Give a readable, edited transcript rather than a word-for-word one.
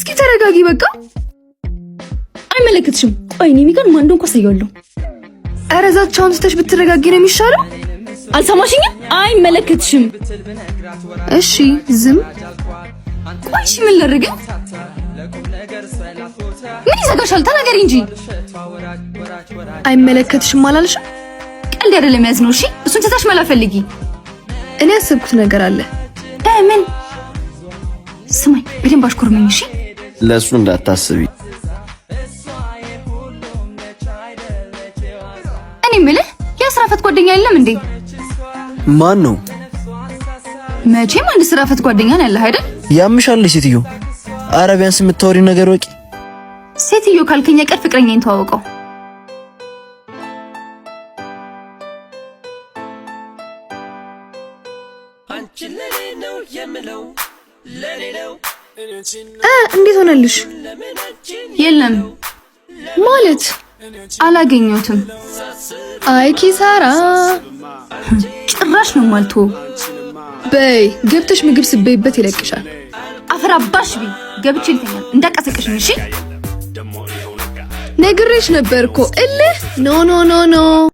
እስኪ ተረጋጊ በቃ። አይመለከትሽም። ቆይ እኔ ሚካን ማን እንደሆንኩ አሳየዋለሁ። ኧረ ዛቻውን ትተሽ ብትረጋጊ ነው የሚሻለው። አልሰማሽኝም? አይመለከትሽም። እሺ ዝም። ቆይ እሺ ምን ላድርግ? ምን ይዘጋሻል? ተናገሪ እንጂ። አይመለከትሽም አላልሽም? ቀልድ አይደለም ያዝነው። እሺ እሱን ትተሽ መላ ፈልጊ። እኔ ያሰብኩት ነገር አለ። ምን? ስማኝ በደንብ አሽኮርመኝ። እሺ ለእሱ እንዳታስቢ። እኔ የምልህ የስራ ፈት ጓደኛ የለም እንዴ? ማን ነው? መቼም አንድ ስራ ፈት ጓደኛ ነው ያለህ አይደል? ያምሻል ሴትዮ። ኧረ ቢያንስ የምታወሪው ነገር ወቂ። ሴትዮ ካልከኝ ቀር ፍቅረኛዬን ተዋወቀው። እንዴት ሆነልሽ? የለም ማለት አላገኘሁትም። አይ ኪሳራ። ጭራሽ ነው የማልተወው። በይ ገብተሽ ምግብ ስበይበት ይለቅሻል። አፈር አባሽ ቢ ገብቼ ልተኛ እንዳቀሰቅሽኝ። እሺ ነግሬሽ ነበር እኮ እልህ። No, no, no, no.